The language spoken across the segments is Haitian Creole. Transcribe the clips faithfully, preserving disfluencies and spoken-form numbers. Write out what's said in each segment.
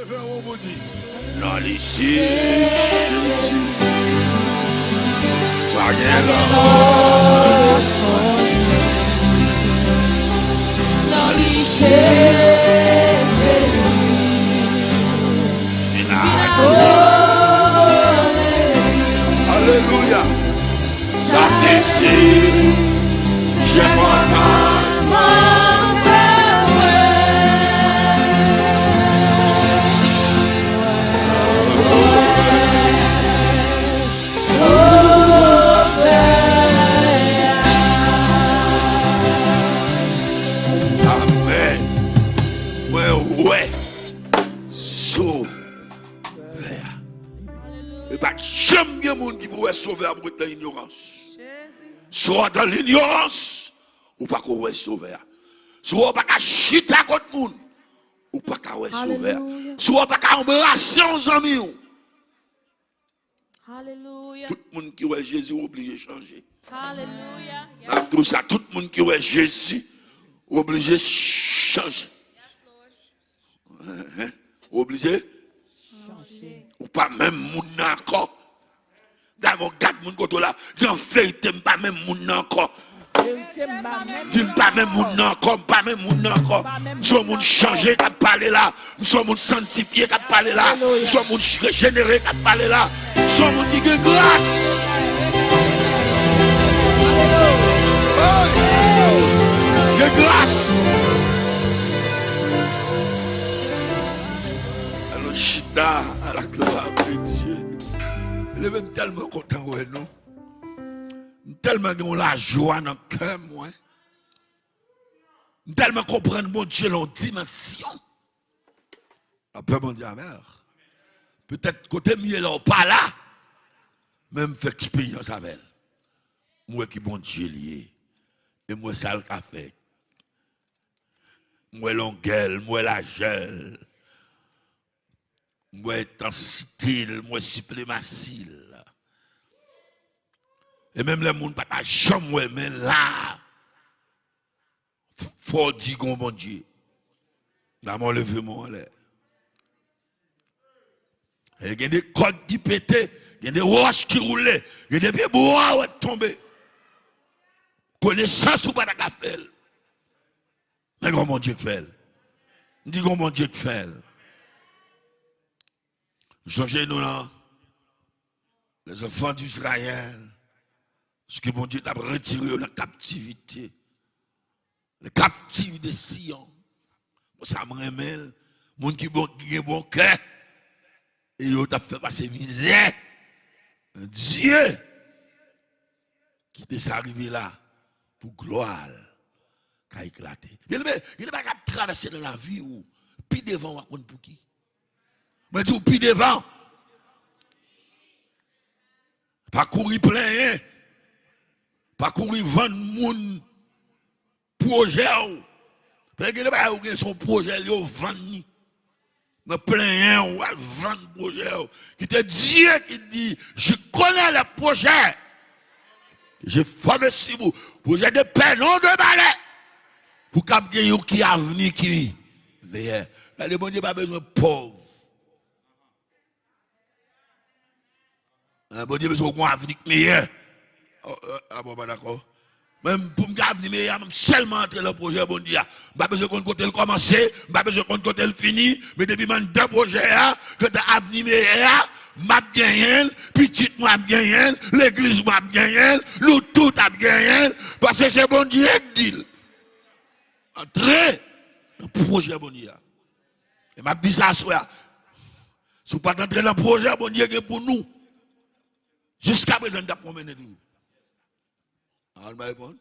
Lè w di, nan li se Jezi. Pa gen lòt. Nan li se Jezi. Vin ak mwen. Alelouya. Sa se si je kontan. Amèn. Mwen wè Sovè a. E pa janm gen moun ki pou wè Sovè a pou ret nan inyorans. Si w dans l'ignorance, ou pa ko wè Sovè a. Si w pa ka chita kot moun, ou pa ka wè Sovè a. Alelouya. Si w pa ka anbrase yon zanmi w, Alelouya. Tout moun ki wè Jezi oblije chanje. Alelouya. N ap di w sa, tout moun ki wè Jezi oblije chanje. Enhen. Oblije. Chanje. Ou pa menm moun nan ankò. Dayè, gad moun kote w la. Di, an verite, m pa menm moun nan ankò. Di, m pa menm moun nan ankò, m pa menm moun nan ankò. M se yon moun chanje k ap pale la. M se yon moun sanntifye k ap pale la. M se yon moun rejenere k ap pale la. M se yon moun ki gen gras. Hey! Gen gras. Alò, chita à la gloire de Dieu. Leve, m tèlman kontan wè nou. M tèlman gen yon lajwa nan kè mwen. M tèlman konprann Bondye nan yon dimansyon. Apre Bondye amè. Petèt kote m ye la, w pa la. Men m fè eksperyans avè l. M wè ki Bondye l ye. E m wè sa l ka fè. M wè longè l, m wè lajè l. M wè entansite l, m wè sipremasi l. E menm lè moun pa ta janm wè, men la, f-, fò w di gon Bondye. La mwen leve men w anlè. E gen de kòd ki pete, gen de wòch ki woule, gen de pye bwa w wè k tonbe. Konesans ou pa ta ka fè l. Men gon Bondye k fè l. M di gon Bondye k fè l. Sonje nou nan les enfants d'Israël, lòske Bondye t ap retire yo nan kaptivite. Le captif de Sion. Bon, sa m renmen l. Moun ki bon, ki gen bon kè. E yo t ap fè pase mizè. Dye kite sa rive la pou glwa l ka eklate. Byeneme, gen de bagay k ap travèse nan lavi w. Pi devan w a konn pou ki. Mwen di w pi devan. Pa kouri plenyen. Pa kouri vann moun pwojè w. Paske gen de bagay ou gen se yon pwojè yo vann li. Nan plenyen w al vann pwojè w. Kite Dye ki di, je connais les projets que j'ai formés sur vous. Pwojè de pè, non de malè. Pou k ap gen yon ki avni ki meyè. Gade, Bondye pa bezwen pòv. Hein, Bondye bezwen w gen yon avni k meyè. Oh, oh, ah bon, pa dakò. Mwen, pou m gen avni meyè, m sèlman antre nan pwojè Bondye a. M pa bezwen konn kote l kòmanse, m pa bezwen konn kote l fini, men depi m anndan pwojè a, kanta avni meyè a, m ap genyen l, pitit mwen ap genyen l, legliz mwen ap genyen l, nou tout ap genyen l, paske se Bondye k di l. Antre nan pwojè Bondye a. E m ap di sa aswè a. Si w pa t antre nan pwojè Bondye gen pou nou, jiskaprezan n t ap pwonmennen toujou. A, nou pa reponn?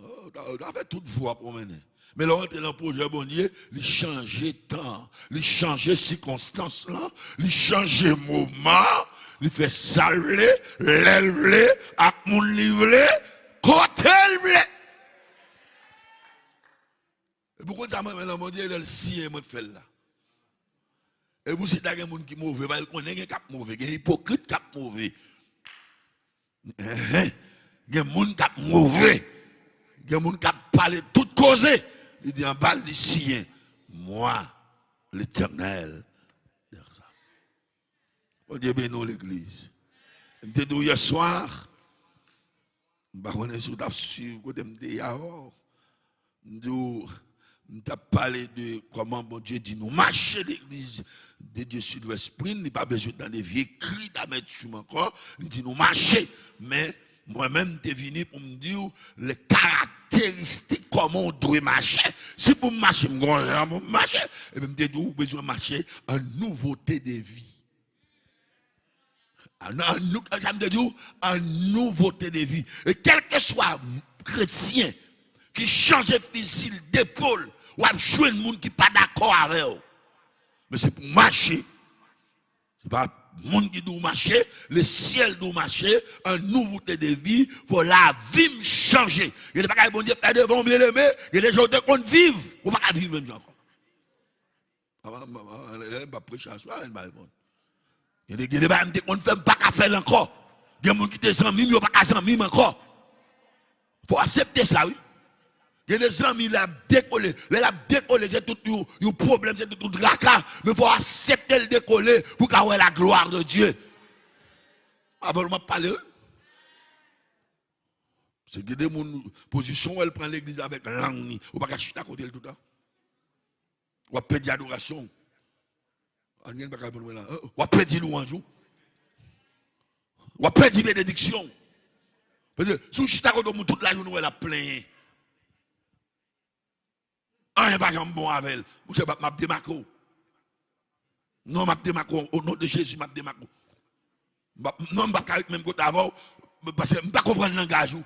Oh, w ta, w ta fè tout vi w ap pwonmennen. Men lè w antre nan pwojè Bondye, li chanje tan, li chanje sikonstans lan, li chanje moman, li fè sa l vle, lè l vle, ak moun li vle, kote l vle. E pou konn sa mwen renmen nan Bondye, lè l siyen mwen k fè l la. E pou si ta gen moun ki move, paske l konnen gen k ap move, gen ipokrit k ap move. Enhen. Gen moun k ap move. Gen moun k ap pale tout koze. Li di anba l, li siyen. Mwa, Letènèl. Bondye beni w, legliz. M te di w yè swa, m pa konnen si w t ap swiv kote m te ye avè w. M di w, m t ap pale de kòman Bondye di nou mache legliz de Dye Sidwès Spring, li pa bezwen tande vye kri d'amertume ankò, li di nou mache. Men, mwen menm, m te vini pou m di w le karakteristik kòman w dwe mache. Si pou m mache, m gon jan pou m mache, epi m te di w, ou bezwen mache an nouvote de vi. An, an nou, sa m te di w, an nouvote de vi. E kèlkeswa kretyen ki chanje fizi l, depo l, w ap jwenn moun ki pa dakò avè w. Men se pou w mache. Se pa moun ki di w mache, le syèl di w mache, an nouvote de vi, fò lavi m chanje. Gen de bagay Bondye fè devan w, byeneme, gen de jan w te konn viv, ou pa ka viv menm jan ankò. Mwen, mwen, mwen, lè m ap preche aswè a, m pa reponn. Gen de, gen de bagay m te konn fè, m pa ka fè l ankò. Gen moun ki te zanmi m, yo pa ka zanmi m ankò. Fò w aksepte sa, wi. Gen de zanmi, lè l ap dekole, lè l ap dekole, se tout yon, yon pwoblèm, se tout yon traka. Men fò w aksepte l dekole pou w ka wè la gloire de Dieu. Avè w m ap pale, wi. Se gen de moun, pozisyon w wè l pran legliz avèk lang ni, ou pa ka chita kote l toutan. W ap pèdi adorasyon w. Anyen pa ka reponn mwen la. W ap pèdi lwanj ou. W ap pèdi benediksyon w. Paske si w chita kote yon moun tout lajounen, w wè l ap plenyen. Anyen pa janm bon avè l. Monchè, m ap, m ap demake w. Non, m ap demake w. O non de Jezi, m ap demake w. M p ap, non, m p ap ka ret menm kote avè w, paske m pa konprann langaj ou.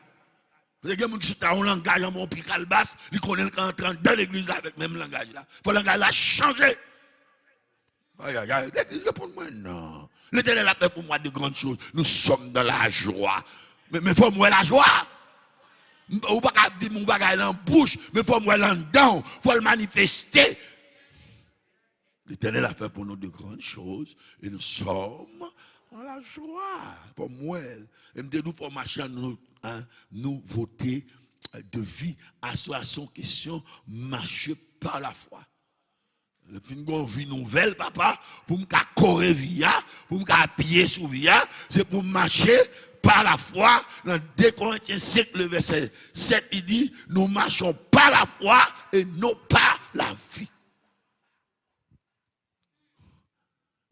Paske gen moun ki chita yon langaj anba yon pye kalbas, li konnen l ka antre anndan legliz la avèk menm langaj la. Fò langaj la chanje. Ay, ay, ay, legliz reponn mwen, non. Letènèl a fè pou mwa de grann choz. Nous sommes dans la joie. Men, men fò m wè lajwa. M, ou pa ka di m yon bagay nan bouch, men fò m wè l anndan w. Fò l manifeste. L'Éternel a fait pour nous de grandes choses et nous sommes dans la joie. Fò m wè l. E m te di w fò w mache an nou, an nouvote de vi. Aswè a se yon kesyon mache pa lafwa. Lè m fin gen yon vi nouvèl, papa, pou m ka kore vi a, pou m ka apiye sou vi a, se pou m mache pa lafwa. Nan de Korentyen senk, le vèsè sèt, li di, nous marchons par la foi et non par la vue.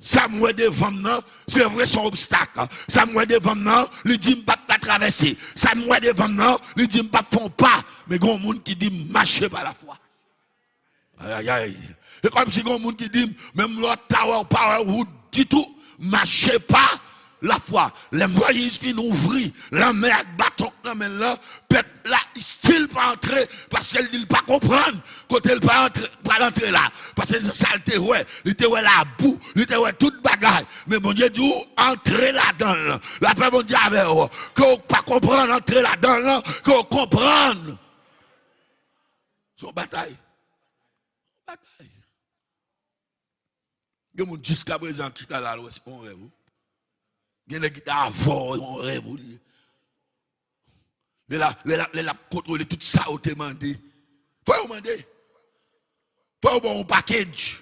Sa m wè devan m nan, se vre, se yon obstak. Sa m wè devan m nan, li di m p ap ka travèse. Sa m wè devan m nan, li di m p ap fè yon pa. Men gen yon moun ki di m mache pa lafwa. Ay, ay, ay. E kòmsi gen yon moun ki di m, menm lè w ta wè, w pa wè wout ditou, mache pa lafwa. Lè Moyiz fin ouvri lanmè ak baton k nan men l lan, pèp la still pa antre, paske l di l pa konprann kote l pa antre, pral antre la. Paske se sa l te wè. Li te wè labou, li te wè tout bagay. Men Bondye di w, antre ladan l. Lapè Bondye avè w. Ke w pa konprann antre ladan l lan, ke w konprann. Se yon batay. Yon batay. Gen moun jiskaprezan ki ta la, l wè se yon rèv, wi. Gen nèg ki ta avè w, se yon rèv, wi, li ye. Lè l ap, lè l ap, lè l ap kontwole tout sa w te mande. Fò yo mande. Fò yo ba w yon package.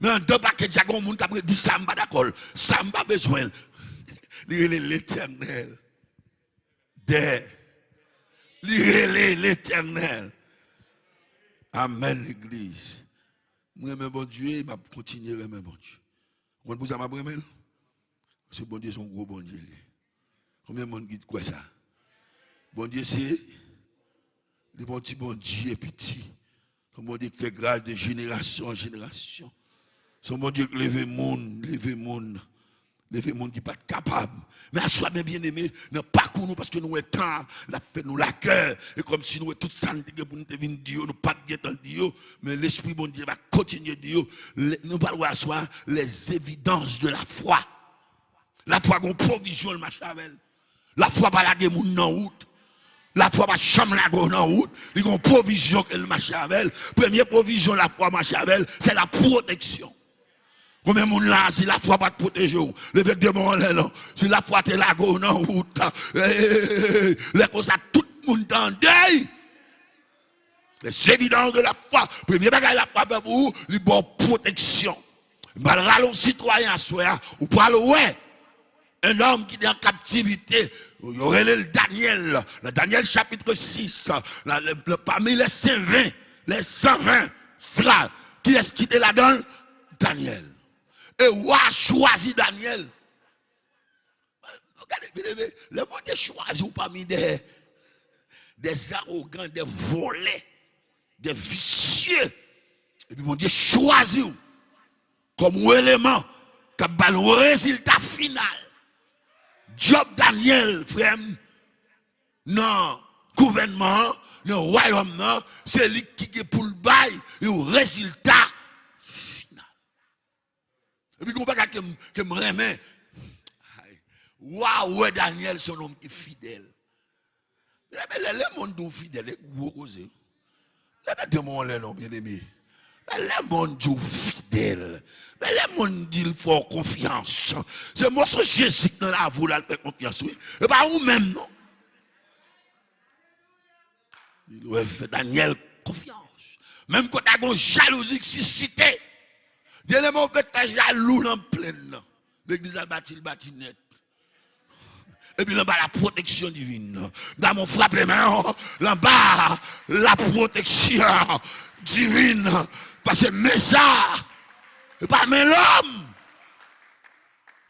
Men anndan package la, gen yon moun k ap di sa m pa dakò l, sa m pa bezwen l. Li rele Letènèl. Dè. Li rele Letènèl. Amèn, legliz. Mwen renmen Bondye, m ap kontinye renmen Bondye. Ou konn pou sa m ap renmen l? Paske Bondye se yon gwo Bondye, li ye. Konbyen moun ki kwè sa? Bondye se, li pa yon ti Bondye piti. Se yon Bondye ki fè gras de jenerasyon an jenerasyon. Se yon Bondye ki leve moun, leve moun. Leve moun ki pa t kapab. Men aswè, men byeneme, nan pakou nou, paske nou wè tan an, l ap fè nou lakè. E kòmsi nou wè tout sa n te gen pou n te vin di yo, nou pa t gentan di yo. Men Lespri Bondye va kontinye di yo. Le, nou pral wè aswè, les évidences de la foi. Lafwa gon pwovizyon l mache avè l. Lafwa pa lage moun nan wout. Lafwa pa janm lage w nan wout. Li gon pwovizyon ke l mache avè l. Premye pwovizyon lafwa mache avè l, se la pwoteksyon. Konbyen moun la, si lafwa pa t pwoteje w, leve de men w anlè non. Si lafwa te lage w nan wout, eh, lè konsa tout moun tande. Les évidences de la foi. Premye bagay lafwa fè pou ou, li ba w pwoteksyon. M pral rale yon sitwayen aswè a, ou pral wè. Un homme qui est en captivité, yo rele l Danyèl. Nan Danyèl chapit sis, nan, le, le, pami les cent vingt, les cent vingt, fra, kiyès ki te ladan l? Danyèl. E wa a chwazi Danyèl. Gade, byeneme, lè Bondye chwazi w pami de, de awogan, de vòlè, de visye, epi Bondye chwazi w kòm yon eleman k ap ba l yon rezilta final. Djòb, Danyèl, frè m, nan gouvènman an, nan wayòm nan, se li ki gen pou l bay yon rezilta final. Epi gen yon bagay ke m, ke m renmen. Ay, wa wè Danyèl se yon nonm ki fidèl. Lè, lè, lè lemonn di w fidèl, e gwo koze. Lè mete mwen anlè non, byeneme. Lè, lè lemonn di w fidèl. Lè, lè lemonn di l fè w konfyans. Se moso Jezi k nan lavi w l al fè konfyans, wi. E pa ou menm, non. Li lwe fè Danyèl konfyans. Menm kote a gon jalouzi ki sisite. Byeneme, w fèk fè jalou nan plenn nan. Legliz al bati, l bati nèt. Epi l anba la pwoteksyon divin. Damon frape men w, l anba la pwoteksyon divin. Paske men sa, se pa men lòm.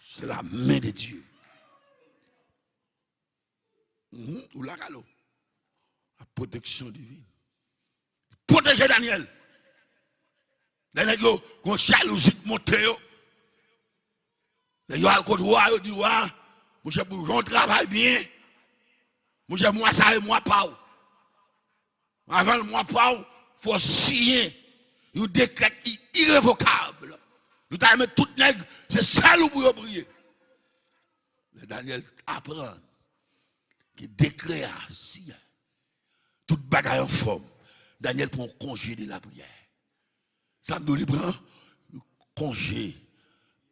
C'est la main de Dieu. Mhm, ou la, Kalo. La pwoteksyon divin. Pwoteje Danyèl. Lè nèg yo, gon jalouzi k monte yo. Lè yo al kot wa, yo di wa, monchè, pou jan w travay byen, monchè, mwa sa e mwa pa w. Avan l mwa pa w, fò w siyen yon dekrè ki irevokab. Nou ta renmen tout nèg, se sèl ou pou yo priye. Lè Danyèl aprann ke dekrè a siyen, tout bagay anfòm, Danyèl pran yon konje de lapriyè. Sa m di w, li pran yon konje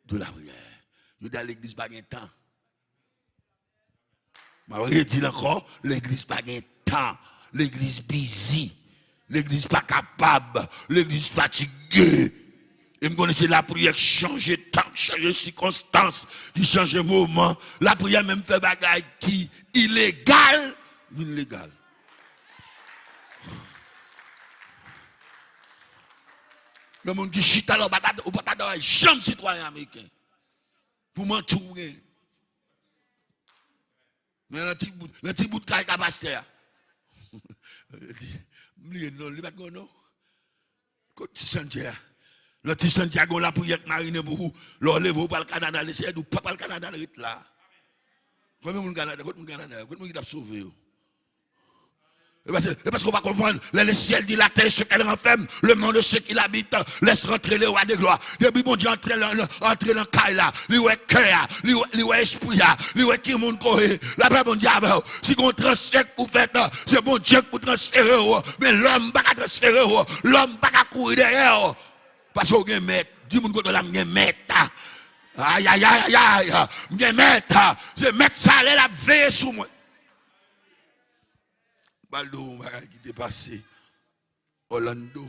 de lapriyè. Yo di a legliz pa gen tan. M ap redi l ankò, legliz pa gen tan. Legliz bizi. Legliz pa kapab. Legliz fatige. E m konnen se lapriyè k chanje tan, k chanje sikonstans, ki chanje moman. Lapriyè menm fè bagay ki ilegal vin legal. Gen moun ki chita la, ou pa ta, ou pa ta dwe janm sitwayen ameriken. Pou manti w gen. Men nan ti bout, nan ti bout kay ka pastè a. M bliye non, li pa t gen non. Kot ti Sanjay a? Lòt ti Sanjay a gon lapriyè k marinen pou ou. Lè w leve, ou pral Kanada, Lesenyè di w pa pral Kanada, ret la. Konbyen moun Kanada? Kot moun Kanada yo? Kot moun ki t ap sove yo? E paske, e paske w pa konprann. Lè le ciel dit la terre ce qu'elle renferme, le nom de ceux qui l'habitent laisse rentrer le roi de gloire. Depi Bondye antre nan, antre nan kay la, li wè kè a, li wè, li wè espri a, li wè ki moun ko ye. Lapè Bondye avè w. Si gon transfè k pou fèt, se Bondye k pou transfere w. Men lòm pa ka transfere w. Lòm pa ka kouri dèyè w. Paske w gen mèt. Di moun kote w la, m gen mèt. Ayayayay. M gen mèt. Se mèt sa lè l ap veye sou mwen. M pral di w yon bagay ki te pase Orlando.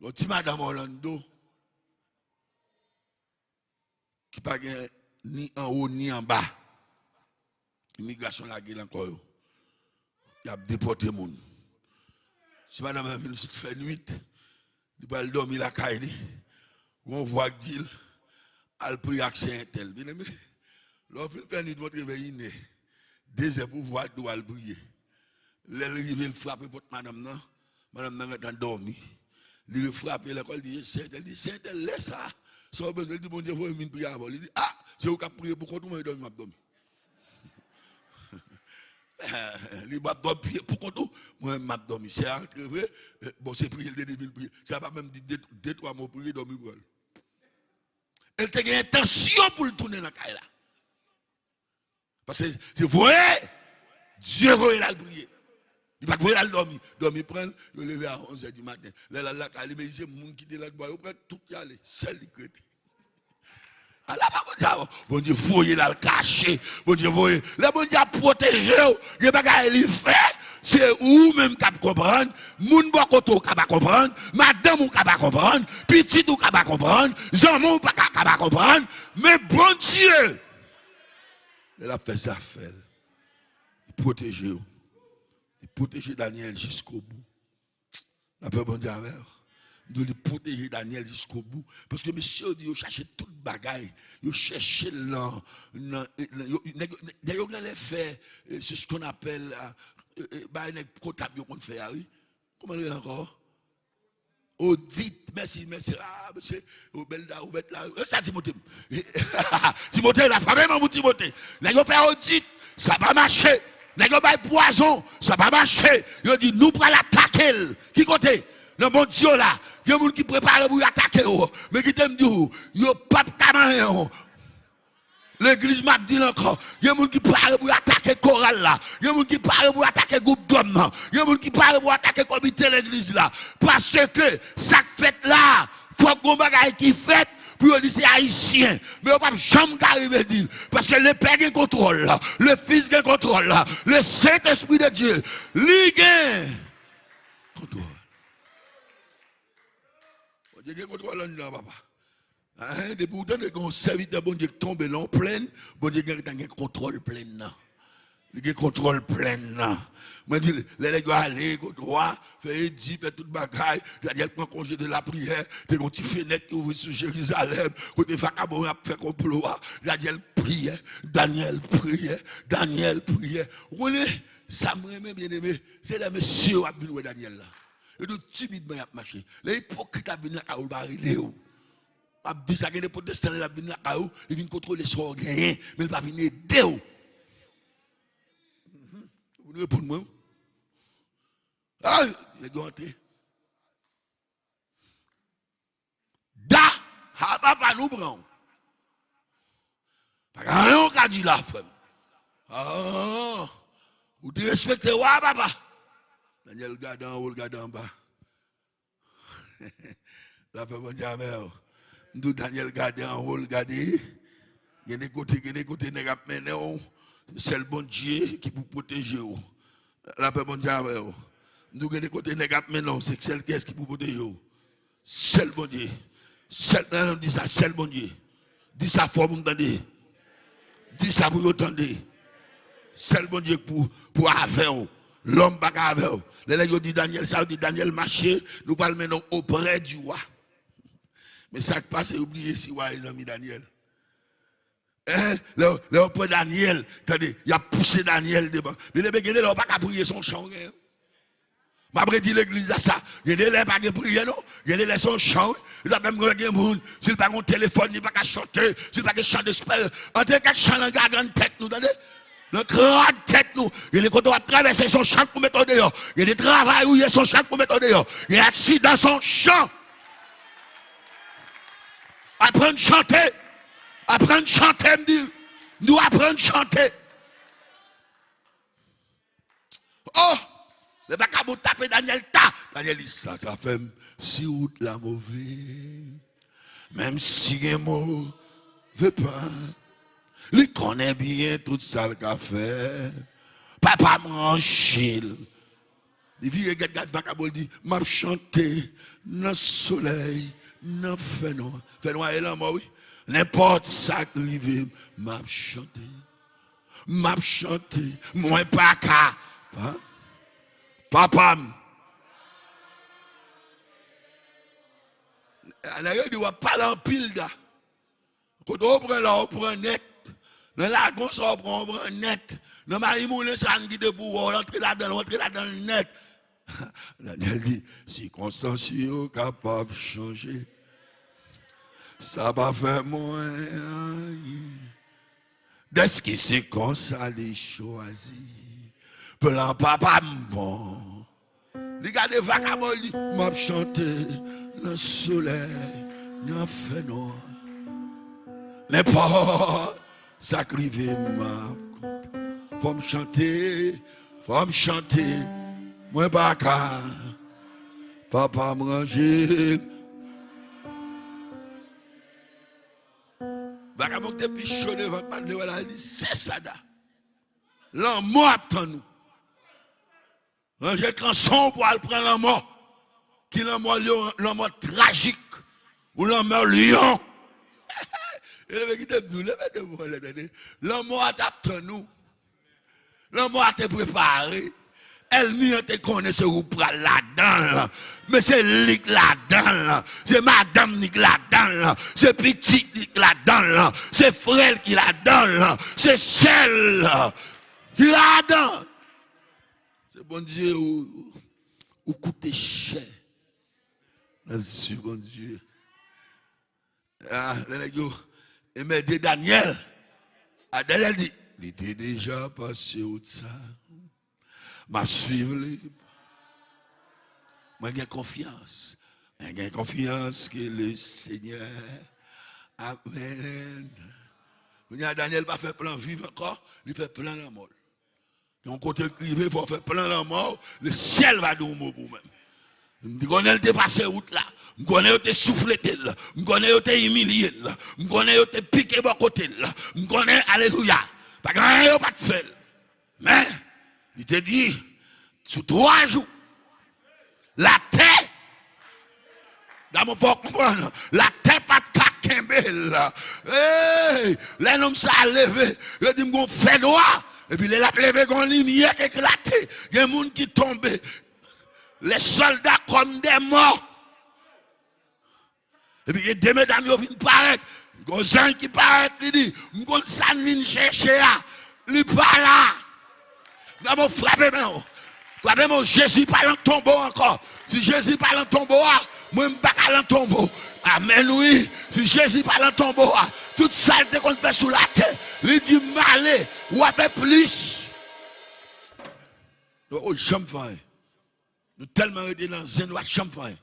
Yon ti madanm Orlando ki pa gen ni anwo ni anba. Imigrasyon lage l nan kò yo. Y ap depòte moun. Ti madanm nan vin sot fè nwit. Li pral dòmi lakay li. Gon vwa k di l, al priye ak sè entèl. Byeneme, lè w fin fè nwit, montre vè inè, dezè pou vwa di w al priye. Lè l rive, l frape pòt madanm nan. Madanm nan gentan dòmi. Li refrape, lè kò l di, sè entèl, li di, sè entèl, lè sa, sa w bezwen? Li di, Bondye voye m vin priye avè w. Li di, a, se ou k ap priye pou kont ou, mwen dòmi, m ap dòmi. Li, m ap dòmi pou kont ou, mwen menm m ap dòmi. Sè a antre vre, bon, se priye l te di vin priye. Sè a pa menm di de, de twa mo, priye, dòmi pran l. E l te gen entansyon pou l tounen nan kay la. Paske se voye, Dye voye l al priye. Li pa t voye l al dòmi. Dòmi pran l, yo leve a onz è di maten. Lè l al lakay li, men se moun ki te lòtbò, yo pran tout y ale. Sèl li k rete. Ala pa Bondye a, Bondye voye l al kache. Bondye voye. Lè Bondye ap pwoteje w, gen bagay li fè, Se ou menm k ap konprann, moun bò kote w ka pa konprann, madanm ou ka pa konprann, pitit ou ka pa konprann, zanmi w pa ka, ka pa konprann, men Bondye, lè l ap fè zafè l, li pwoteje w. Li pwoteje Danyèl jiskobou. Lapè Bondye avè w. M di w, li pwoteje Danyèl jiskobou. Paske mesye yo di yo chache tout bagay. Yo chèche l nan, nan, nan, yo, nèg, nèg, nèg yo genlè fè, eh, c'est ce qu'on appelle, ah, eh, eh, bagay nèg kontab yo konn fè a, wi. Kòman l rele ankò? Odit. Mèsi, mèsi. Ah, mesye, Obèl la, Obèl la. Eh, sa Timote. Timote, la frape men pou Timote. Nèg yo fè odit, sa pa mache. Nèg yo bay pwazon, sa pa mache. Yo di, nou pral atake l. Ki kote? Nan Bondye w la. Gen moun ki prepare pou yo atake w. Men kite m di w, yo p ap ka manyen w. Legliz, m ap di l ankò. Gen moun ki pare pou yo atake koral la. Gen moun ki pare pou yo atake gwoup dwòm nan. Gen moun ki pare pou yo atake komite legliz la. Paske sa k fèt la, fòk gon bagay ki fèt pou yo di se Ayisyen. Men yo p ap janm ka rive di l. Paske Lepè gen kontwòl. Le Fils gen kontwòl. Le Saint-Esprit de Dieu, li gen kontwòl. Bondye gen kontwòl anndan, papa. Hein, depi w tande gen yon sèvitè Bondye k tonbe nan yon plèn, Bondye gentan gen kontwòl plèn nan. Li gen kontwòl plèn nan. Mwen di, lè nèg yo ale kot wa, fè edi, fè tout bagay, Danyèl pran konje de lapriyè, te gen yon ti fenèt ki ouvri sou Jerizalèm, kote vakabon yo ap fè konplo a, Danyèl priye, Danyèl priye, Danyèl priye. Ou konnen, sa m renmen, byeneme, se lè mesye yo ap vin wè Danyèl la. Yo tou timidman y ap mache. Lè ipokrit ap vin lakay ou, l pa rele w. M ap di sa, gen de pwotestan lè l ap vin lakay ou, li vin kontwole sa w genyen, men l pa vin ede w. Mhm. Ou vin reponn mwen. Ah, nèg yo antre. Da, ha papa, nou pran w. Pa gen anyen w ka di la, frè m. Ah, ou te respekte wa, papa. Danyèl gade anwo, l gade anba. Lapè Bondye avè w. M di w, Danyèl gade anwo, l gade. Gen de kote, gen de kote nèg ap mennen w. Se sèl Bondye ki pou pwoteje w. Lapè Bondye avè w. M di w, gen de kote nèg ap mennen w. Se sèl kiyès ki pou pwoteje w? Sèl Bondye. Sèl, nan, non, di sa, sèl Bondye. Di sa fò pou m tande. Di sa pou yo tande. Sèl Bondye pou, pou avè w. Lòm pa ka avè w. Lè nèg yo di Danyèl sa, yo di Danyèl mache, nou pral mennen w oprè di wa. Men sa k pase, yo bliye si wa e zanmi Danyèl. Hein? Lè, lè yo pran Danyèl, tande, y ap pouse Danyèl devan. Byeneme, gen de lè w pa ka priye, se yon chan w genyen. M ap redi legliz la sa. Gen de lè pa gen priyè, non. Gen de lè se yon chan, wi. Sa fè m wè gen moun, si l pa gen yon telefòn, li pa ka chante, si l pa gen chan de espè, antre kèk chan nan gagann tèt nou, tande. Nan krad tèt nou. Gen de kote w ap travèse, se yon chan pou mete w deyò. Gen de travay ou ye, se yon chan pou mete w deyò. Gen aksidan, se yon chan. Aprann chante. Aprann chante, m di. Nou aprann chante. Oh! Lè vakabon tape Danyèl ta. Danyèl di, sa, sa fè m, si wout la move, menm si gen move pa, li konnen byen tout sa l ka fè. Papa m ranje l. Li vire gad, gad vakabon, li di, m ap chante nan solèy, nan fènwa. Fènwa e lanmò, wi. Nenpòt sa k rive m, m ap chante. M ap chante, mwen pa ka. Pa, papa m. Nèg yo di w ap pale anpil, Da. Kote w pran la, w pran nèt. Nan lagon sa w pran, w pran nèt. Nan mayi moulen sa n kite pou w, w antre ladan l, w antre ladan l nèt. Danyèl di, sikonstans yo kapab chanje. Sa pa fè mwen anyen. Dèske se konsa li chwazi. Plan papa m bon. Li gade vakabon, li di, m ap chante nan solèy, nan fènwa. Nenpòt sa k rive m ap kontan. Fò m chante, fò m chante. Mwen pa ka. Papa m ranje l. Vakabon ki te pi cho devan, k pa t vle wè l, li di, se sa, Da. Lanmò ap tann ou. Ranje kanson w pou al pran lanmò. Ki lanmò lyon, lanmò trajik. Ou lanmò lyon. E leve kite m di w, leve de mwen lè, tande. Lanmò a t ap tann ou. Lanmò a te prepare. Ènmi an te konnen se ou k pral ladan l. Men se li k ladan l. Se madanm li k ladan l. Se pitit li k ladan l. Se frè l ki ladan l. Se sè l ki ladan l. Se Bondye ou, ou koute chè nan zye Bondye. Ah, lè nèg yo enmède Danyèl, a Danyèl di, li te deja pase wout sa. M ap swiv li. Mwen gen konfyans. Mwen gen konfyans ke le Senyè. Amèn. Kounye a, Danyèl pa fè plan viv ankò, li fè plan lanmò l. Yon kote k rive, fò w fè plan lanmò w, lesyèl va di yon mo pou ou menm. M konnen l te pase wout la. M konnen yo te souflete l. M konnen yo te imilye l. M konnen yo te pike bò kote l. M konnen, alelouya, pa gen anyen yo pa t fè l. Men, li te di, sou twa jou, latè, damou fò w konprann, latè pa t ka kenbe l. Hey, lè nonm sa a leve, yo di m gon fè nwa. Epi lè l ap leve, gon limyè k eklate. Gen moun ki tonbe. Les soldats comme des morts. Epi gen de medam yo vin parèt. Gon zanj ki parèt, li di, m konn sa n vin chèche a. Li pa la. Nan mwen frape men w. Frape men w, Jezi pa lan tonbo ankò. Si Jezi pa lan tonbo a, mwen m pa ka lan tonbo. Amèn wi. Si Jezi pa lan tonbo a, tout sa l te konn fè sou latè, li di m ale, w a fè plis. Nou poko janm fè anyen. Nou tèlman rete nan zen, nou pa janm fè anyen.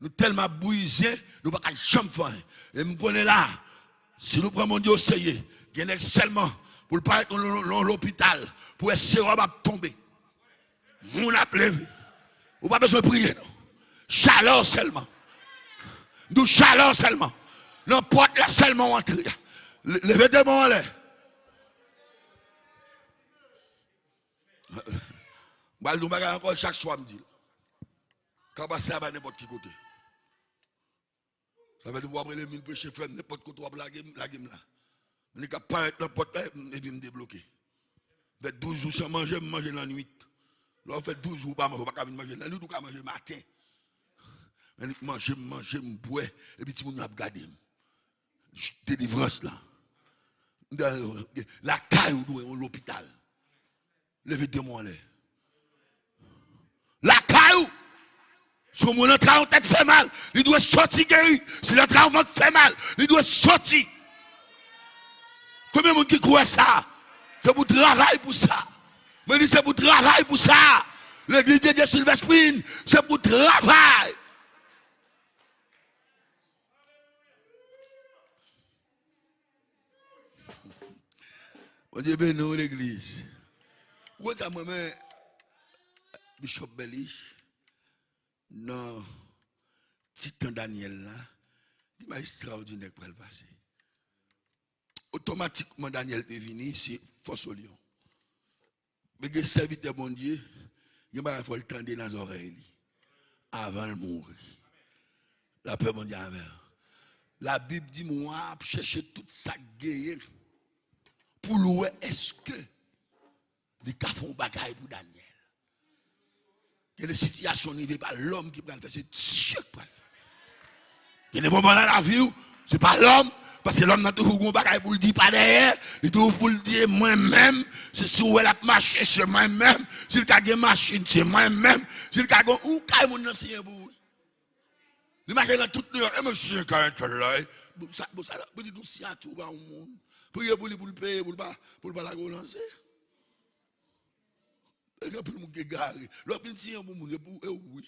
Nou tèlman ap bouyi zen, nou pa ka janm fè anyen. E m konnen la, si nou pran Bondye oserye, gen nèg sèlman pou l parèt nan yon, yon lopital, pou wè sewòm ap tonbe. Moun ap leve. Ou pa bezwen priye, non. Chalè w sèlman. M di w chalè w sèlman. Nan pòt la sèlman w antre a. Le-, leve de men w anlè. M pral di yon bagay ankò, chak swa m di l. Ka pase a pa nenpòt ki kote. Sa vle di w ap rele m vin preche, frè m, nenpòt kote w ap lage m, lage m la. Men li ka parèt nan pòt la, epi m debloke. Fè douz jou san manje, m manje lannwit. Lè w fè douz jou ou pa manje, ou pa ka vin manje lannwit, ou ka manje maten. Men li manje, m manje, m bwè, epi timoun yo ap gade m. Delivrans la. Lakay ou dwe yon lopital. Leve de men w anlè. Lakay ou. Si yon moun antre a yon tèt fè mal, li dwe soti geri. Si l antre a yon vant fè mal, li dwe soti. Konbyen moun ki kwè sa? Se pou travay pou sa. Mwen di se pou travay pou sa. Legliz de Dye Silvèsprin, se pou travay. Bondye beni w, legliz. Ou konn sa m renmen Bishop Belliche nan ti tan Danyèl la, gen bagay ekstraòdinè k pral pase. Otomatikman Danyèl te vini, se fòs o lyon. Men gen sèvitè Bondye, gen bagay fò l tande nan zòrèy li avan l mouri. Lapè Bondye avè w. Labib di m wa ap chèche tout sa k genyen pou l wè èske li ka fè yon bagay pou Danyèl. Gen de sitiyasyon rive pa lòm ki pral fè, se Dye k pral fè. Gen de moman nan lavi w, se pa lòm, paske lòm nan toujou gon bagay pou l di pa dèyè, li toujou pou l di mwen menm, se si w wè l ap mache, se mwen menm, si l ka gen machin, se mwen menm, si l ka gen yon kay moun nan siyen pou ou. Li mache nan tout Nouyòk, e mwen siyen kay entèl la, e. Bon, sa, bon, sa, bon, di nou siyen tou pa yon moun. Priye pou li, pou l peye, pou l pa, pou l pa lage w nan ze. E gen anpil moun ki egare. Lè w fin siyen pou moun, e pou, e ou wi.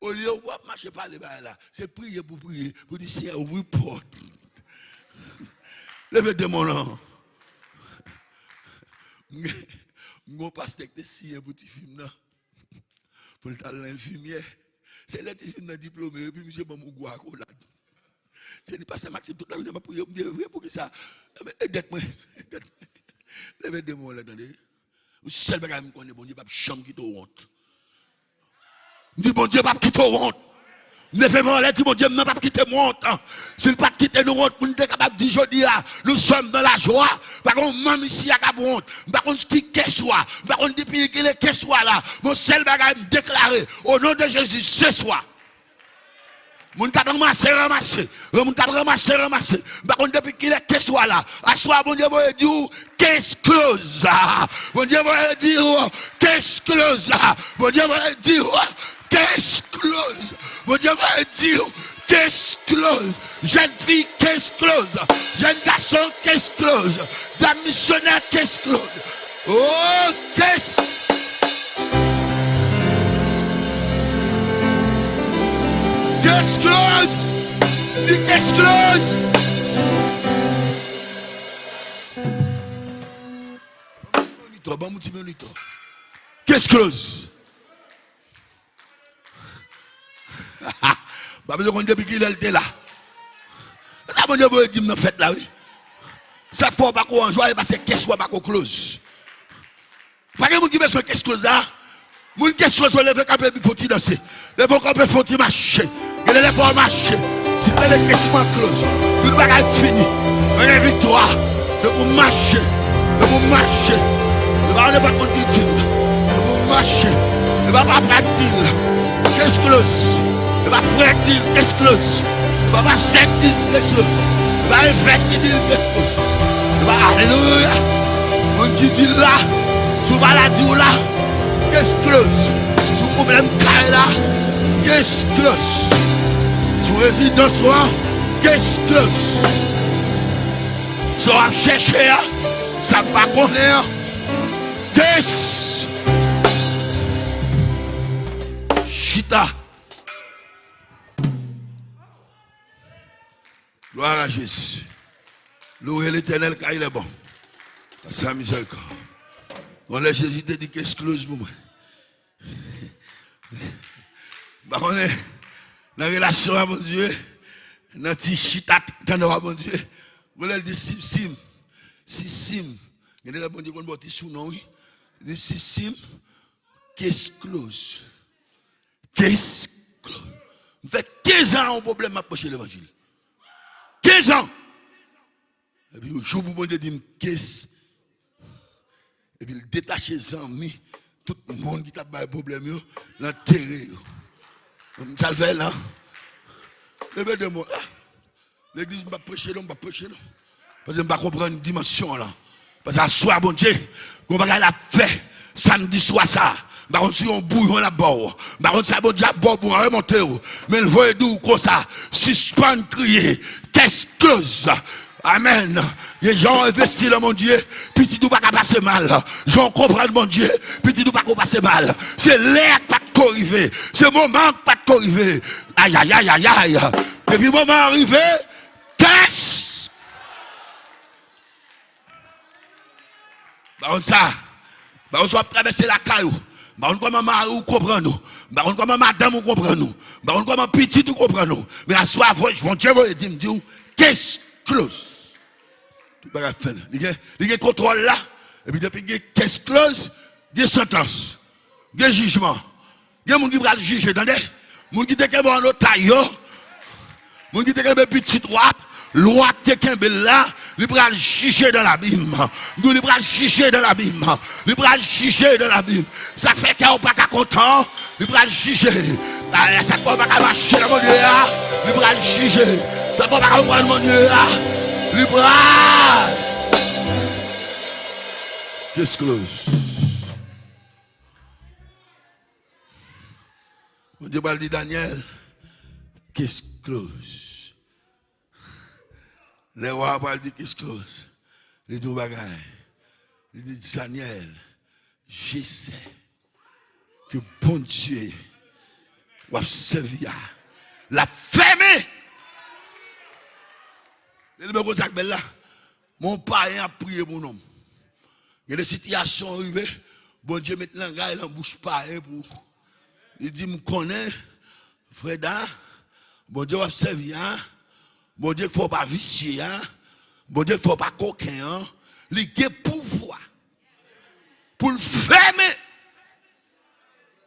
Olye w ap mache pale bagay la, se priye pou priye, pou di, Senyè, ouvri pòt. Leve demon lan. M gen yon pastè ki te siyen pou tifi m nan, pou l t al nan enfimyè. Se lè tifi m nan diplome, epi misye ban m yon gwo akolad. Se li, Pastè Maxime, tout lajounen m ap priye, m di, e vre, poukisa? Ebyen, e dèt mwen, e dèt mwen. Leve demon lan, tande. Yon sèl bagay m konnen, Bondye p ap janm kite w wont. M di, Bondye p ap kite w wont. M leve men anlè, di, Bondye m nan p ap kite m wont. Si l pa t kite nou wont, moun te kapab di jodi a, nous sommes dans la joie. Pa gen yon manm isi a k ap wont. M pa konn ki keswa. M pa konn depi kilè keswa la. Men yon sèl bagay m deklare, o non de Jezi, se swa. Moun k ap ranmase, ranmase. Moun k ap ranmase, ranmase. M pa konn depi kilè keswa la. Aswè a, Bondye voye di w, case close. Bondye voye di w, case close. Bondye voye di w, case close. Bondye voye di w, case close. Jèn fi, case close. Jèn gason, case close. Dam misyonè, case close. Oh, case. Case close. Di case close. Monitò, ban m yon ti monitò. Case close. M pa bezwen konn depi kilè l te la. Sa Bondye voye di m nan fèt la, wi. Sa k fè w pa ko an jwa, e paske case ou a pa ko close. Pa gen moun ki bezwen case close la. Moun case close yo, leve kanpe epi fè yon ti danse. Leve kanpe, fè yon ti mache. Genlè lè fò w mache. Si w tande case mwen close, tout bagay fini. Mwen gen viktwa. Depi w mache. Depi w mache. E pa nenpòt moun ki di l. Depi w mache. E pa papa k di l. Case close. E pa frè k di l. Case close. E pa pastè k di l. Case close. E pa evèk ki di l. Case close. E pa, alelouya. Moun ki di l la. Sou maladi w la. Case close. Sou pwoblèm kay la. Case close. Sou rezidans ou an. Case close. Sa w ap chèche a, sa m pa konnen an. Case. Chita. Gloire à Jésus. Louez l'Éternel car il est bon. Sa mizèrikòd. Bon, lè Jezi te di case close pou mwen. M pa konnen, nan relasyon a Bondye, nan ti chita tandè a Bondye, bon, lè l di sim, sim, si sim, gen de lè Bondye konn ba w ti sounon, wi. Li di si sim, case close. Case close. M fè kenz an yon pwoblèm m ap preche levanjil. Kenz an! Epi yon jou pou Bondye di m case. Epi l detache zanmi, tout moun ki t ap bay pwoblèm yo, l antere yo. Sa l fè la? Leve de mwen. Ah! Legliz, m p ap preche non, m p ap preche non. Paske m pa konprann dimansyon an lan. Paske aswè a Bondye, gon bagay l ap fè samdi swa sa. M pa konn si yon bouyon l ap ba w. M pa konn sa Bondye ap ba w pou remonte w. Men l voye di w konsa, sispann kriye. Case close. Amèn. Gen jan w envesti nan Bondye, pitit ou pa ka pase mal. Jan w konprann Bondye, pitit ou pa ko pase mal. Se lè a k pa t ko rive. Se moman an k pa t ko rive. Ayayayayay. Depi moman an rive, case. M pa konn sa. M pa konn sa w ap travèse lakay ou. M pa konn kòman mari w konprann ou. M pa konn kòman madanm ou konprann ou. M pa konn kòman pitit ou konprann ou. Men aswè a, Bondye voye di m di w, case close. Tout bagay fini. Li gen, li gen kontwòl la. Epi depi gen case close, gen santans. Gen jijman. Gen moun ki pral jije, tande. Moun ki te kenbe w an otaj yo. Moun ki te kenbe pitit ou a. Lwa te kenbe l la. Li pral jije dans l'abîme. M di w, li pral jije dans l'abîme. Li pral jije dans l'abîme. Sa k fè kè w pa ka kontan, li pral jije. Sa k fè w pa ka mache nan Bondye a, li pral jije. Sa k fè w pa ka konprann Bondye a, li pral. Case close. Bondye pral di Danyèl, case close. Lè wa a pral di case close, li di yon bagay. Li di, Danyèl, je sais que Bondye w ap sèvi a, l ap fèmen. Lè li mwen konsa k bèl la, men yon payen ap priye pou non m. Gen de sitiyasyon rive, Bondye met langay nan bouch payen pou ou. Li di, m konnen, Freda, Bondye w ap sèvi a, Bondye k fè w pa visye a, Bondye k fè w pa koken an, li gen pouvwa. pou l fèmen.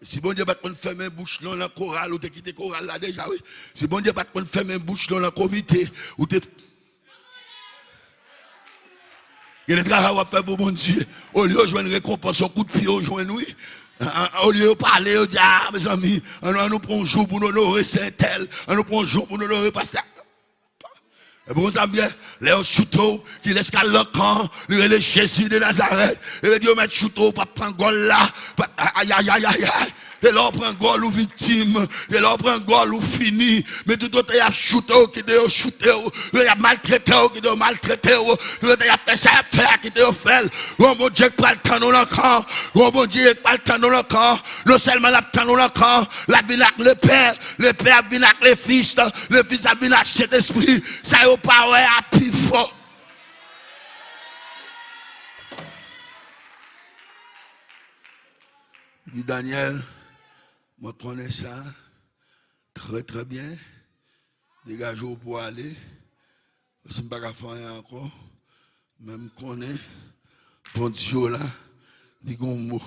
Si Bondye pa t konn fèmen bouch nou nan koral, ou te kite koral la deja, wi. Si Bondye pa t konn fèmen bouch nou nan komite, ou te Gen de travay w ap fè pou Bondye. Olye yo jwenn rekonpans, yon kout pye yo jwenn, wi. A, a, olye yo pale, yo di, "A, mezanmi, ann, ann nou pran yon jou pou nou onore sè entèl, ann nou pran yon jou pou nou onore pastè." Epi konn sa m byen, lè yo choute w, kilès k al nan kan, li rele Jezi de Nazarèt. Epi di yo mèt choute w, w p ap pran gòl la. Pa, ayayayayay. Se lè w pran gòl ou viktim. Se lè w pran gòl ou fini. Men toutotan y ap choute w, kite yo choute w. Lè y ap maltrete w, kite yo maltrete w. Toutotan y ap fè sa y ap fè a, kite yo fè l. Gon Bondye k pral tann ou nan kan. Gon Bondye k pral tann ou nan kan. Non sèlman l ap tann ou nan kan, l ap vin ak Lepè. Lepè ap vin ak Lefis. Lefis ap vin ak Sentespri. Sa yo pa wè a pi fò. Li di, Danyèl, mwen konnen sa trè, trè byen. Degaje w pou w ale. Paske m pa ka fè anyen ankò. Men m konnen Bondye w la, li gon mo.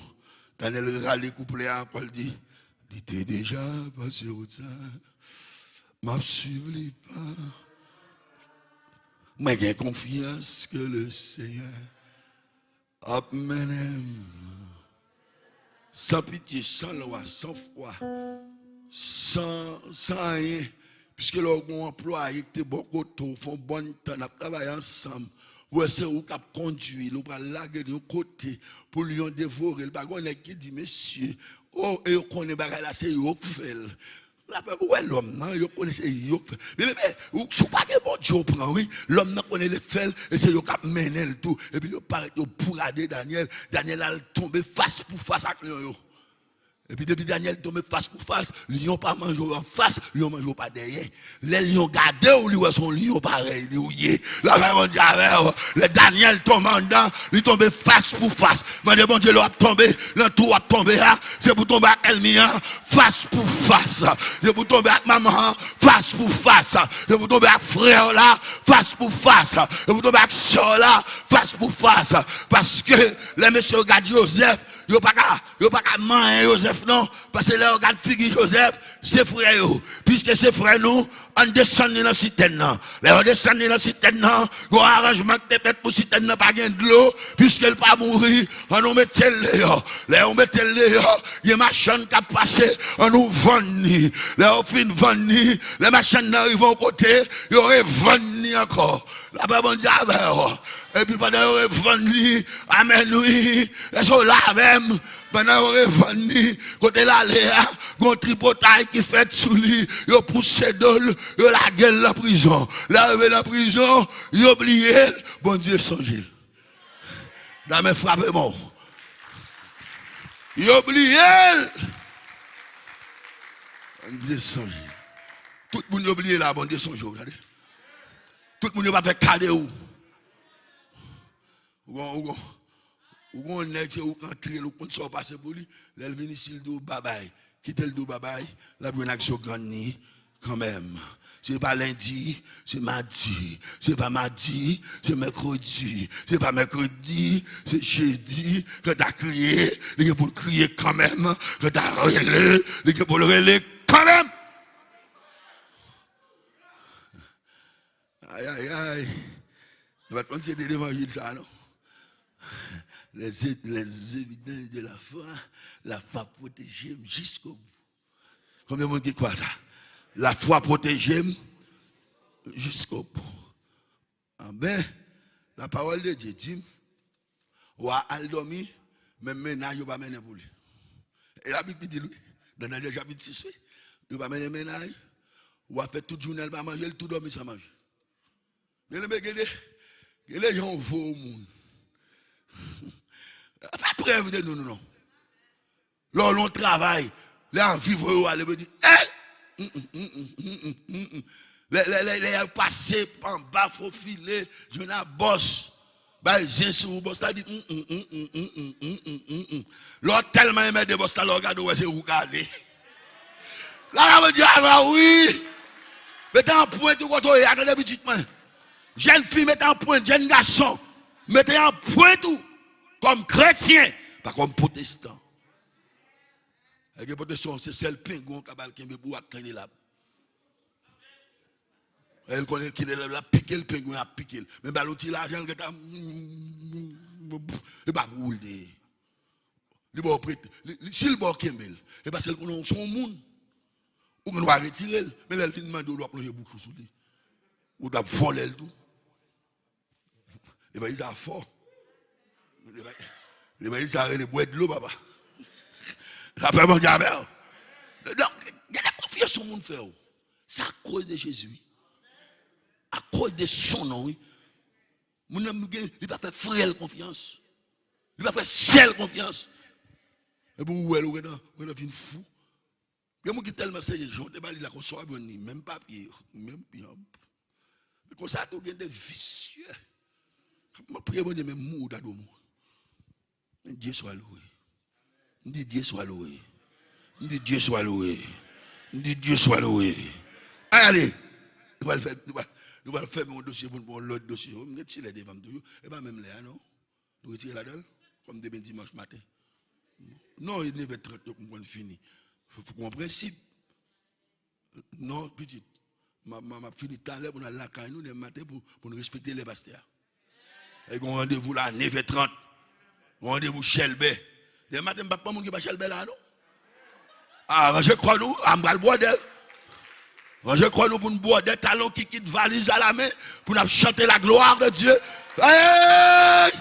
Danyèl rale kouplè a ankò, l di, li te deja pase wout sa. M ap swiv li pa. Mwen gen konfyans ke le Senyè ap mennen m san pitye, san lwa, san fwa, san, san anyen. Piske lè w gen yon anplwaye ki te bò kote w, fè yon bòn tan n ap travay ansanm, ou wè se ou k ap kondui l, ou pral lage l yon kote pou lyon devore l. Pa gen yon nèg ki di, mesye, o, e yo konnen bagay la, se yo k fè l. Lapè, ou wè lòm nan, yo konnen se yo k fè. Men, men, men, ou, si w pa gen Bondye, w pran, wi. Lòm nan konnen li fè l, e se yo k ap mennen l tou. Epi yo parèt, yo bourade Danyèl. Danyèl al tonbe fas pou fas ak lyon yo. Epi depi Danyèl tonbe fas pou fas, lyon pa manje w anfas, lyon manje w pa dèyè. Lè lyon gade w, li wè se yon lyon parèy li ou ye. Lapè Bondye avè w. Lè Danyèl tonbe anndan, li tonbe fas pou fas. Mande Bondye lè w ap tonbe nan twou w ap tonbe a, se pou tonbe ak ènmi an fas pou fas. Se pou tonbe ak manman an fas pou fas. Se pou tonbe ak frè w la fas pou fas. Se pou tonbe ak sè w la fas pou fas. Paske lè mesye yo gad Jozèf, yo pa ka, yo pa ka manyen Jozèf non. Paske lè yo gad figi Jozèf, se frè yo. Piske se frè nou, ann desann li nan sitèn nan. Lè yo desann li nan sitèn nan, gon aranjman ki te fèt pou sitèn nan pa gen dlo, piske l pa mouri, ann nou mete l deyò. Lè yo mete l deyò, gen machann k ap pase, ann nou vann li. Lè yo fin vann li, lè machann nan rive yon kote, yo revann li ankò. Lapè Bondye avè w. Epi pandan yo revann li, amèn wi, èske w la avè m? Pandan yo revann li, kote l ale a, gon tripotay ki fèt sou li, yo pouse do l, yo lage l nan prizon. Lè yo rive nan prizon, yo bliye l, Bondye sonje l. Dame frape mò. Yo bliye l. Bondye sonje l. Tout moun yo bliye la, Bondye sonje w, tande. Tout moun yo pa fè ka de ou. Ou gon, ou gon, ou gon nèg se ou k antre l, ou konn sa w pase pou li. Lè l vin isit, l di w babay. Kite l di w babay, l ap jwenn ak zo grann li kanmenm. Se pa lendi, se madi. Se pa madi, se mèkredi. Se pa mèkredi, se jedi. Kanta kriye, li gen pou l kriye kanmenm. Kanta rele, li gen pou l rele kanmenm. Ayayay. Nou pa t konn se te levanjil sa a, non. Les, les évidences de la foi, la foi pwoteje m jiskobou. Konbyen moun ki kwè sa? La foi pwoteje m jiskobou. Amen. La parole de Dieu di m, wa al dòmi, menm mennaj yo pa mennen pou li. E Labib ki di l, wi. Nan Danyèl chapit sis, wi. Yo pa mennen mennaj. Wa fè tout jounen l pa manje, l tou dòmi san manje. Byeneme, gen de, gen de jan w vo moun. Fè prèv de nou, nou non. Lè w nan yon travay, lè anvi voye w ale, yo di, eh! Mm, mm, mm. Lè, lè, lè, lè y al pase anba fo file, jwenn a bòs, bay zen sou ou, bòs la di, mm, mm. Lè w tèlman enmède bòs la, lè w gade, w wè se ou k ale. La, la, Bondye, alò, wi. Mete anprent ou kote w ye a, tande pitit mwen. Jèn fi, mete anprent, jèn gason, mete anprent ou. Kòm kretyen, Pa kòm pwotestan. Lè gen pwotestan, se sèl pengwen w ka ba l kenbe pou w ak kandelab. Lè l konnen kandelab la pike l, pengwen ap pike l. Men ba l yon ti lajan, l gentan, e pa pou ou l te ye. Li ba w prete. Li, li, si l ba w, kenbe l. E paske l konnen w se yon moun. Ou gen dwa retire l. Men lè l fin mande w, l w ap lonje bouch ou sou li. Ou t ap vòlè l tou. Levanjil sa fò. Levanjil, levanjil sa rele bwè dlo, papa. Lapè Bondye avè w. Donk, gen de konfyans yon moun fè w. Se akoz de Jezi, wi. Akoz de son non, wi. Moun nan gen, li pa fè frè l konfyans. Li pa fè sè l konfyans. Epi ou wè l, ou gentan, ou gentan vin fou. Gen moun ki tèlman serye, jan w te ba li la, konsa w ap jwenn li, menm papye, menm pyanp. Men konsa tou gen de visye. Mwen priye Bondye, men mouri ta dwe mouri. Dye swa loure. M di Dye swa loure. M di Dye swa loure. M di Dye swa loure. Ay, ale! Nou pral fè, nou pral, nou pral fèmen yon dosye pou nou pran yon lòt dosye. M gen ti lè devan m toujou. E pa menm lè a, non. Nou retire ladan l, kòm demen dimanch maten. Non, e nèf è trant yo pou m konn fini. Fò, fò gen yon prensip. Non, pitit. M a, m a, m ap fini talè pou n al lakay nou demen maten pou, pou n respekte lè pastè a. E gen yon randevou la a nèf è trant. Yon randevou chèlbè. Demen maten, m p ap pran moun ki pa chèlbè la, non. A, ranje kò nou, a, m pral bwòdè. Ranje kò nou pou n bwòdè, talon kikit, valiz alamen, pou n ap chante la gloire de Dieu. Hey!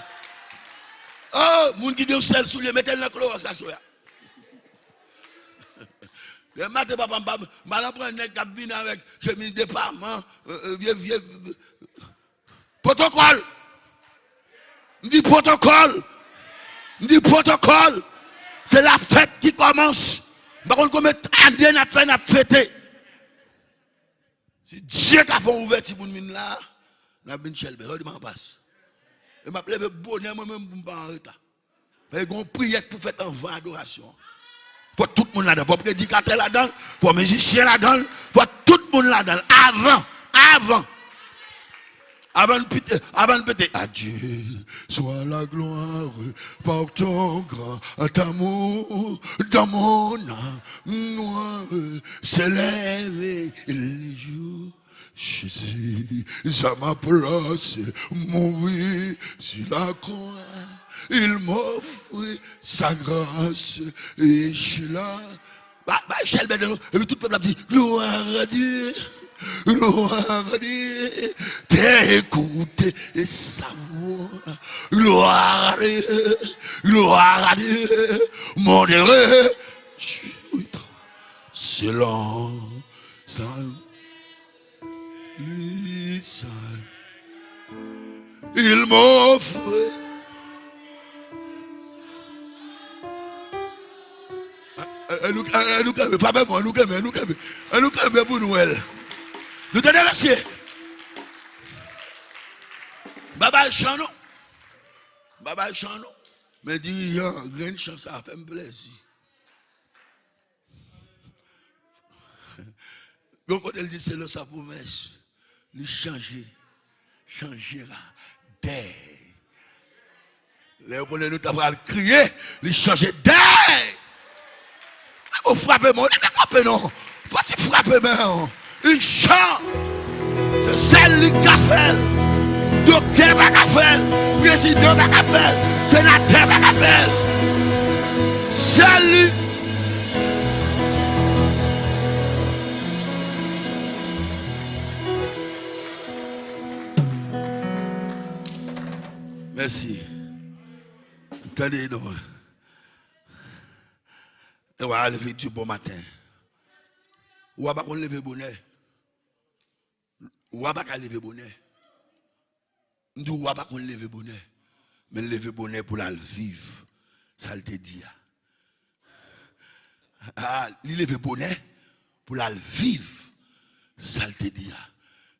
Oh, moun ki gen yon sèl soulye, mete l nan klowòks aswè a. Demen maten, papa, m pa, m pa nan pran nèg k ap vini avèk chemiz depaman, euh, euh, vye, vye, Pwotokòl! M di pwotokòl! M di pwotokòl! Se lafèt ki kòmanse. M pa konn konbyen ane n ap fè n ap fete. Si Dye ka fè yon ouvèti pou n vin la, n ap vin chèlbè. Sa w di m an pas. E m ap leve bonè mwen menm pou m pa an reta. Paske gen yon priyè k pou fèt anvan adorasyon an. Fò tout moun ladan. Fò predikatè ladan l. Fò mizisyen ladan l. Fò tout moun ladan l. Avan. Avan. Avan n pete. Avan n pete. À Dieu soit la gloire par ton grand amour dans mon âme. S'élève le jour. Jésus, à ma place, mourir sur la croix. Il m'offrit sa grâce et je suis là. Ba, ba, chèlbè non. Epi tout pèp la ap di, gloire à Dieu, gloire à Dieu, t'écoutes et sa voix. Gloire à Dieu, gloire à Dieu, mon heureux, je suis selon sa. Li sa. Il m'offre. A, a, a, nou, a, a, nou kenbe, frape mwen, nou kenbe, nou kenbe. A, nou kenbe pou nou wè l. Nou tande, mesye? M pa bay chan, non. M pa bay chan, non. Men dirijan, grenn chan sa fè m plezi. Gon kote l di selon sa pwomès, li chanje, chanjera dèy. Lè yo konnen nou ta pral kriye, li chanje dèy. Ou frape mwen, ou leve kanpe non. Fò ti frape men w. Yon chan. Se sèl li k ka fè l. Doktè pa ka fè l. Prezidan pa ka fè l. Senatè pa ka fè l. Sèl li. Mèsi. Tande non. Wa leve di bon maten. Wa pa konn leve bonè. Wa pa ka leve bonè. M di w, wa pa konn leve bonè. Men l leve bonè pou l al viv sa l te di a. A, li leve bonè pou l al viv sa l te di a.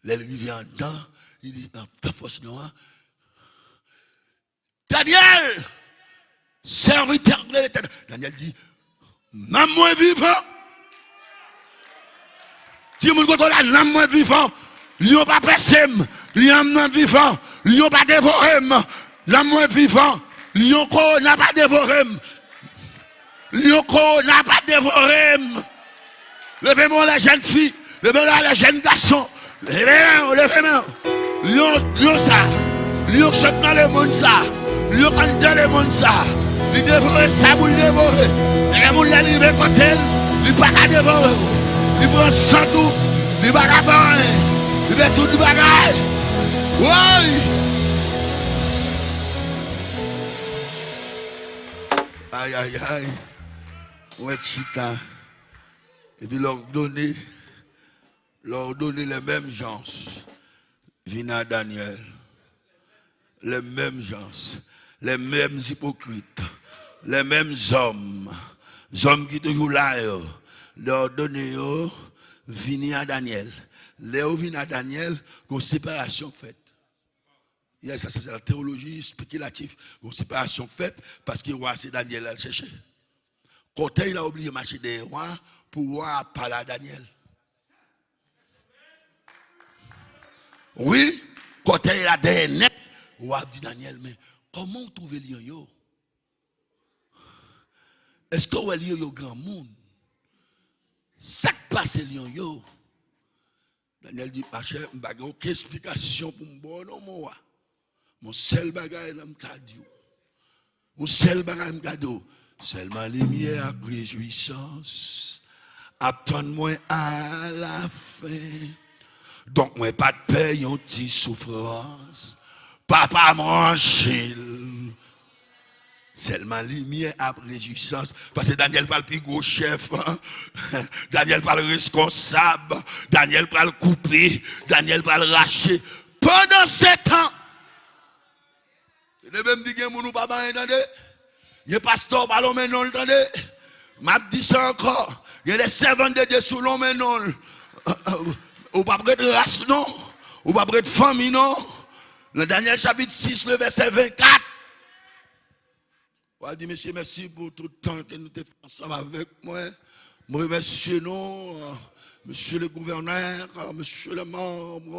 Lè l rive anndan, li di, an, fè fòs non an. Danyèl, sèvitè de Letènèl. Danyèl di, nanm mwen vivan. Di moun kote w la, nanm mwen vivan. Lyon pa pèse m. Nanm mwen vivan. Lyon pa devore m. Nanm mwen vivan. Lyon kowona pa devore m. Lyon kowona pa devore m. Leve men w, lè jèn fi. Leve men w, lè jèn gason. Leve men w, leve men w. Lyon, lyon sa. Lyon k sot nan lemonn sa. Lyon k anndan lemonn sa. Li devore sa pou l devore. Lè moun la rive kote l, li pa ka devore w. Li pran sant ou. Li pa ka fè anyen. Li fè tout bagay. Woy! Ay, ay, ay. Mwen chita. Epi lè w donnen, lè w donnen les mêmes gens vin a Daniel. Les mêmes gens, les mêmes hypocrites, les mêmes hommes, zòm ki toujou la yo, lè w donnen yo, vini a Daniel. Lè yo vin a Daniel, gon separasyon k fèt. Yè, sa, sa, se la teyoloji spekilatif. Gon separasyon k fèt paske wa se Danyèl l al chèche. Kòtèy la oblije mache dèyè wa pou wa a pale a Danyèl. Wi, kòtèy la dèyè nèt. Wa ap di Danyèl, men kòman w twouve lyon yo? Èske w wè lyon yo granmoun? Sa k pase lyon yo? Danyèl di, machè, m pa gen okenn esplikasyon pou m ba w non, mon wa. Yon sèl bagay la m ka di w. Yon sèl bagay m ka di w. Sèlman limyè ak rejwisans ap tann mwen alafen. Donk, mwen pa t pè yon ti soufrans. Papa m ranche l. Sèlman limyè ap rejwisans. Paske Danyèl pral pi gwo chèf. Danyèl pral reskonsab. Danyèl pral koupe. Danyèl pral rache. Pandansetan, leve m di gen moun ou pa ba anyen tande. Gen pastè ou pa lonmen non l tande. M ap di sa ankò. Gen de sèvant de Dye sou lonmen non l. Ou p ap ret ras non. Ou p ap ret fanmi non. Nan Danyèl chapit sis, le vèsè vennkat. Wa di, mesye, mèsi pou tout tan ke nou te fè ansanm avèk mwen. Mwen remèsye nou, euh, mesye le gouvènè, euh, mesye le manm,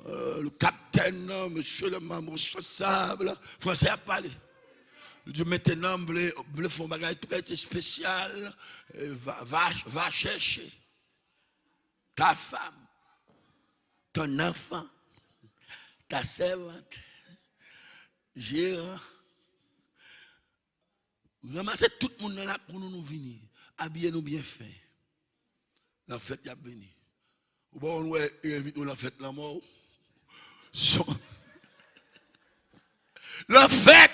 euh, le kaptèn, mesye le manm responsab. Fransè ap pale. Li di, mentenan, m vle, m vle fè yon bagay trè espesyal. Euh, va, va, va chèche ta femme, ton enfant, ta servante, jeran. Ranmase tout moun nan lakou nou, nou vini. Abiye nou byen fen. Nan fèt y ap vini. Ou pa konn wè yo envite w nan fèt lanmò w? Son- Nan fèt!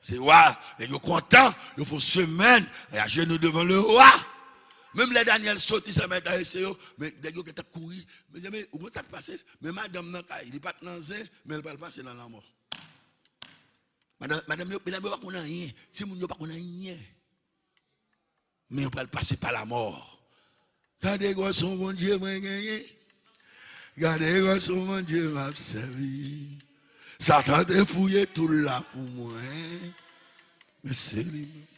Se wa, nèg yo kontan, yo fè yon semèn, y ajenou devan le wa. Menm lè Danyèl soti, sa mèt a ese yo, men nèg yo gentan kouri. Mezanmi, ou konn sa k pase? Men madanm nan kay, li pa t nan zen, men l pral pase nan lanmò. Madanm, madanm yo, medam yo pa konn anyen. Timoun yo pa konn anyen. Men yo pral pase pa lamò. Gade gwòs yon Bondye mwen genyen. Gade gwòs yon Bondye m ap sèvi. Satan te fouye tou l la pou mwen. Men se li menm.